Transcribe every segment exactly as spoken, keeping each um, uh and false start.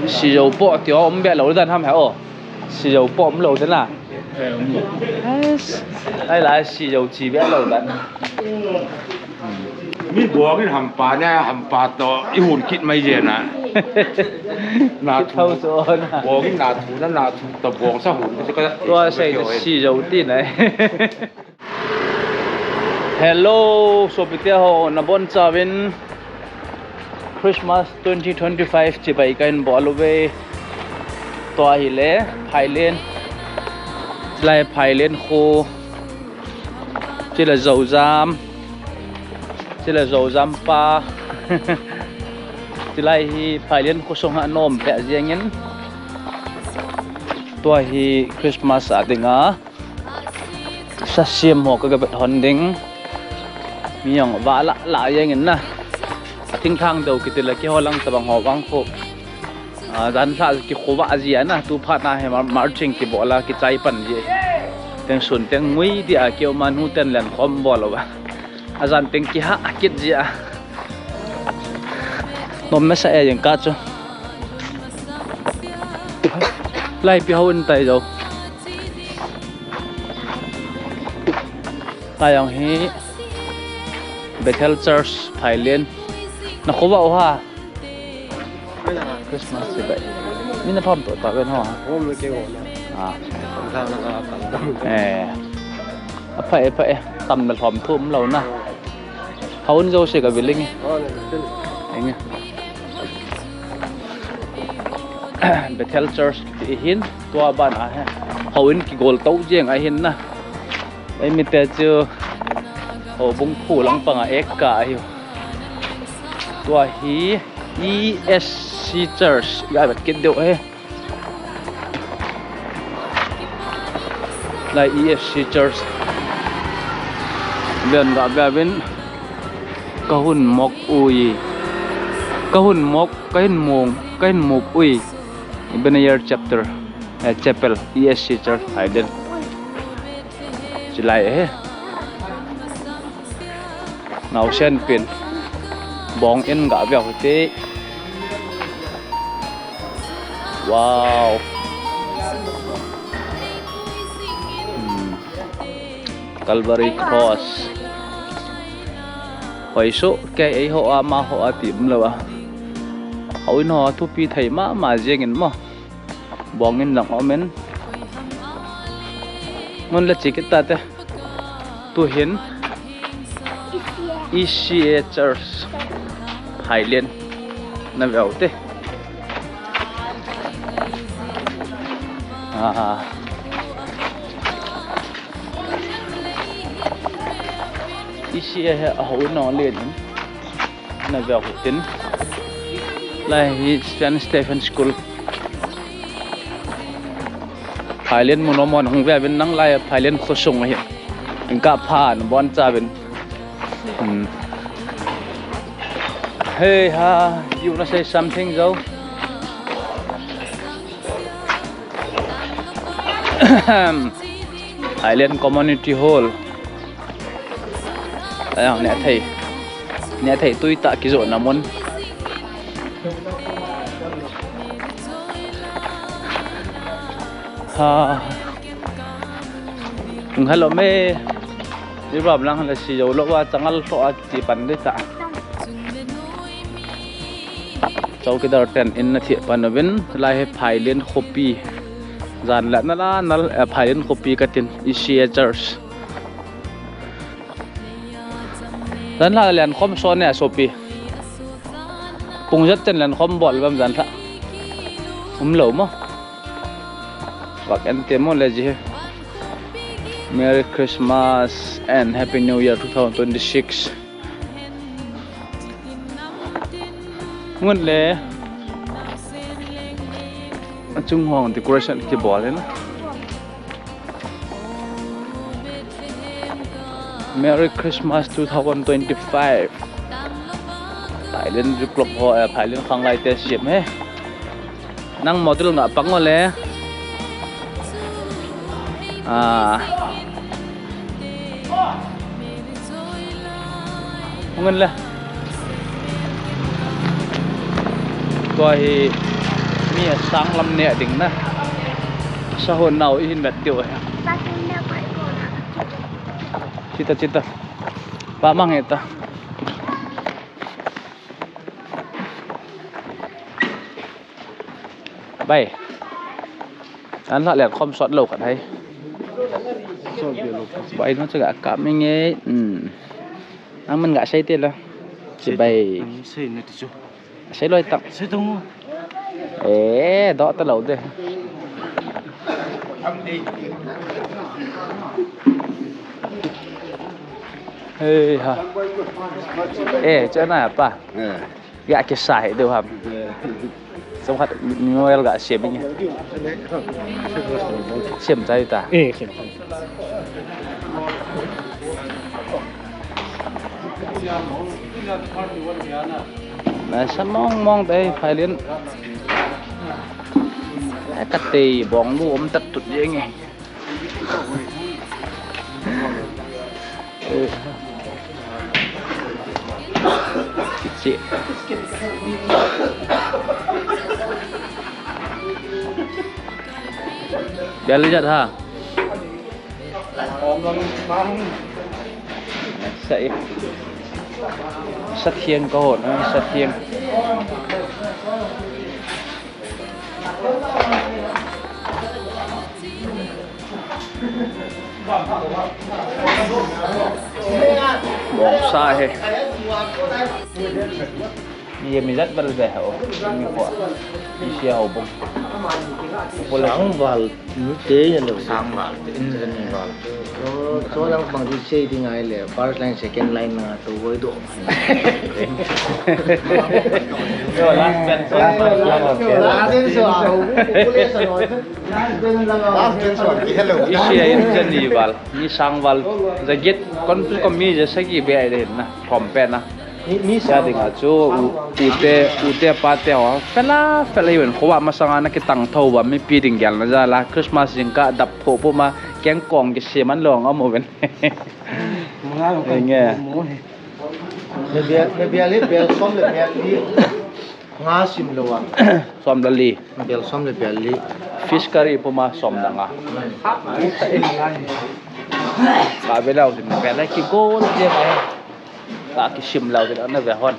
Sijou po ti ho um be lou dan ham he o. Sijou po um lou dan a. Ai lai sijou chi be lou dan. Mi bong in hampa ne, hampa to i hun kit mai je na. Na thu. Thau so na. Bong in na thu na, na thu to bong sa hun. Tua sei sijou ti na. Hello, sopite ho, nabonchauvin Christmas twenty twenty-five chibai kahin bol uve. Tua hi le, Phailen. Lai Phailen kho. Chule Zouzam. Chule Zouzam pa. Chulai hi Phailen kho sung a nom peh jeng in. Tua hi Christmas a dinga. Sa siam ho ka, ka vet hon ding. Mi jong va la, la jeng in na. A thingthang deu kiti le keiho lang tabang ho vang kho. A, jan lha kikhovah ji a na, tu phat na hi mar-, marching kibol a, kichai pan ji. Teng sun teng ngui ti a, keiho man hu ten len khom bol uva. A jan teng kihah kit ji a. Nom masa e jeng ka chu. Lai pi hou in tai jo. Lai jong hi Bethel Church Phailen. Na khovah u ha. Christmas chibai. Mi na lhom to ta ven ho. Hom le ke ho na. Ah. Tam sa na ka tam. Eh. Apha e, apha e. Tam na lhom thum lou na. Houin jouse ka vil inge. Inge. Bethel Church ti hin tua ban a hi. Houin kigol to jeng ahin na. Eimite chu houbung phu lang panga ek ka ahi. Tua hi E S C Church, ga vet kit diu ahi. Lai E S C Church. Ven ga ve vin. Ka hun mok ui. Ka hun mok, ka hin mong, ka hin mok ui. Ebenezer Chapter, eh, Chapel, E S C Church, Phailen. Chulai ahi. Naosen pen bong in ga ve u hite. Wow. Hmm. Calvary Cross. Hoi so, kei ei ho a, ma ho a ti um lou a. Houin ho thupi thei mama jeng in mo. Bong in lang um in. Ngun le chi kit ta te. Tu hin E C A Church Phailen na ve u te. Ah. E C A hi a houin nong len in. Na ve u tin. Lai hi Saint Stephen School. Phailen mun nom hung ve uvin nang lai Phailen khosung ahi. Inka pha nabonchauvin. Hmm. Hey ha, you wanna say something though? Phailen Community Hall. Ayang, ne thei. Ne thei tui ta kijoh na mun. Ha. Ung hello me. Ni ram lang le si jo lo wa changal lo a ti pan de ta. Chowkidar ten in na thia pan uvin, lai hi Phailen khopi. Jan la na la na, eh, Phailen khopi katin, E C A Church. Jan la len khom so ne sopi. Pung jat ten len khom bol bam jan la. Um lo mo. Vak en te mo le ji. Merry Christmas and Happy New Year two thousand twenty-six. Ngun le. Achung hong decoration kibol in. Merry Christmas two thousand twenty-five. Phailen Youth Club ho, eh, Phailen khanglai te siam he. Nang model nga pang le. Ah. Ngun le. Tua hi Ni a sang lam ne ding na. Sa hon nau i hin vet diu he. Chita, chita. Pa mang he ta. Bai. An la len khom sot lo khat hai. Bai no chaga kap mi nge. Hmm. Ang man ga sei te la. Chibai. Sei na ti chu. Sei loi tak. Sei tong. Eh, do ta lo de. Hey ha. Eh, chana pa. Eh. Ya ke sa he deu ham. Eh. Som khat mi mo el ga siam ni. Siam chai ta. Eh, siam. Na sa mong mong te phailin. Ka te bong lu om tat tut jeng e. Kichi. Bel jat ha. Sa e. Sa thiang ka hon, sa thiang. Bong sa he. Ye mi jat bal be ho. Mi ko. Mi sia ho bong. Sang val. Ni te ya lo. Sang val. In val. Cho lang bang di sei ding ai le. First line, second line na to woi do. Yo, last bench. Last bench. Last bench. Last bench. Hello. Isi a in jani val. Ni sang val. Jagit. Kon tu ko mi ja sagi be ai de na. Thom pe na. Mi, mi sa ding a chu u, u te, u te pa te ho. Fela, fela hiven khowa masanga na kitang tho ba mipi ding gel na ja la Christmas jing ka dap pho pho ma kengkong kisiam an long amu ven. Nge. Me bel, me bel hi bel som le bel li. Nga sim lo a. Som le li. Bel som le bel li. Fish curry puma som le nga. Ka bel au sim bel ki gol je ba. Ka kisim lou ti na ve hon.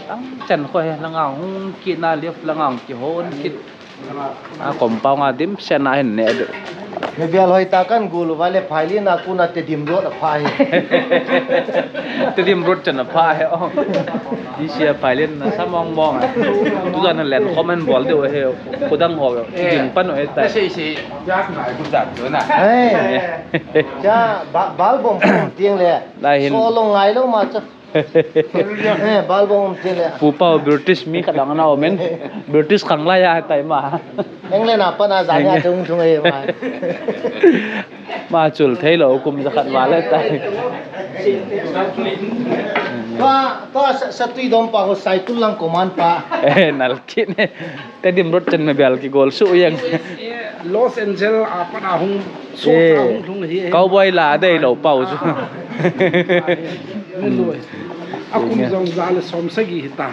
Ang chen kho he langa hung kit na liap langa hung kihon kit. A compound a dim sen a hin ne de. Me bel hoi ta kan gulu vale phaili na kuna Tedim Road a pha he. Tedim Road chan a pha he o. Ni sia phaili na sa mong mong a. Tu jan len comment bol de he. Kudang ho. Jing pan o he ta. Sei sei. Yak nai ku jan tu na. Hey. Cha ba-, bal bom tiang le. Lai hin. Solo ngai lo ma cha. Eh, bal bom tiang le. Pu Pau British mi khat dang na omen. British khang lai a tai ma. England a pan a jan ya chung chung e ma. Ma chul thei lo kum ja khat ma le tai. Ka, ka sa, sa tui dom pa ho Saikul lang command pa. Eh, nal kit ne. Tedim Road chan me bel ki gol su yang. Los Angeles a pat a hung so, eh, hung lhung hi. Cowboy la dei lo pau chu. Ni loi. A kum jong ja le som sagi hi ta.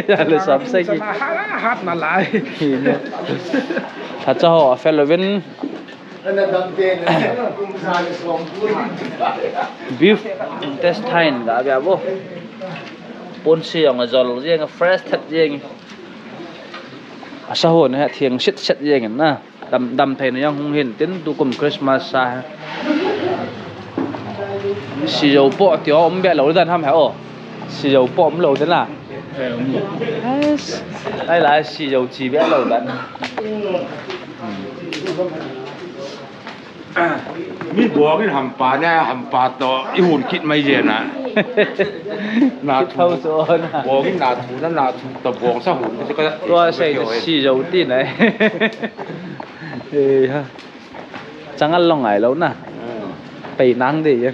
Ja le som sagi. Hat, hat na lai. Hi ne. Tha cha ho a fel lovin. Beef intestine ga bia bo. Pon si jong a jol jeng, fresh that jeng. Asa ho ne thiang sit sit jeng na. Dam, dam thei na jong hung hin tin tukum Christmas sa. Sijo po ti om be lo dan ham he o. Sijo po om lo dan la. Yes. Ai la sijo chi be lo dan. Mi bong in hampa ne, hampa to i hun kit mai je na. Na thu. Bong in na thu na, na thu to bong sa hun ka. Tua sei sijo ti na. Eh ha. Changal long ai lo na. Pei nang de ye.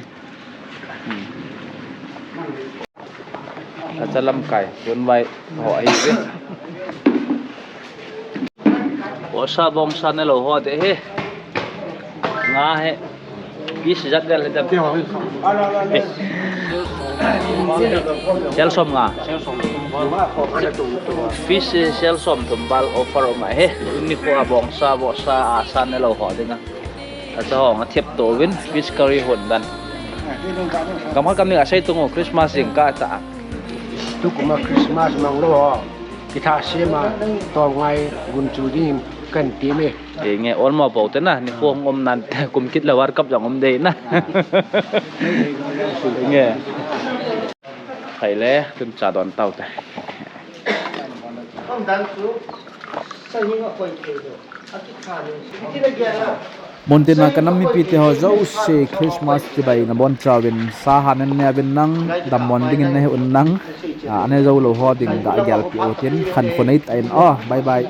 Ka cha lamkai, tun vai ho ahi ve. Bongsa bongsa ne lo ho de he. Nga he. Pi si jat vel he dam. Sel som nga. Fish, eh, sel som thum val offer um ahi. Nikho a bongsa, vohsa, asa nelou ho dinga. Acha ho nga thep to uvin, fish curry hon dan. Kam khat kam ni a sei tung u, Christmas jing kah ta. Tukum a Christmas mang lou ho. Kitha sema, tom ngai, gunchu ding, kan ti me. Nge, olmo pou te na, nikho hung um nan, kum kit le World Cup jong um dei na. Nge. Khai le, tun cha don tau te. Muntina ka nam mipi te ho jouse Christmas chibai na bonchauvin sa han in ne uvin lang, dammo dingin ne un lang, a, ane jou lou ho ding ga gelpi utin, khankho nei tan o, bye bye.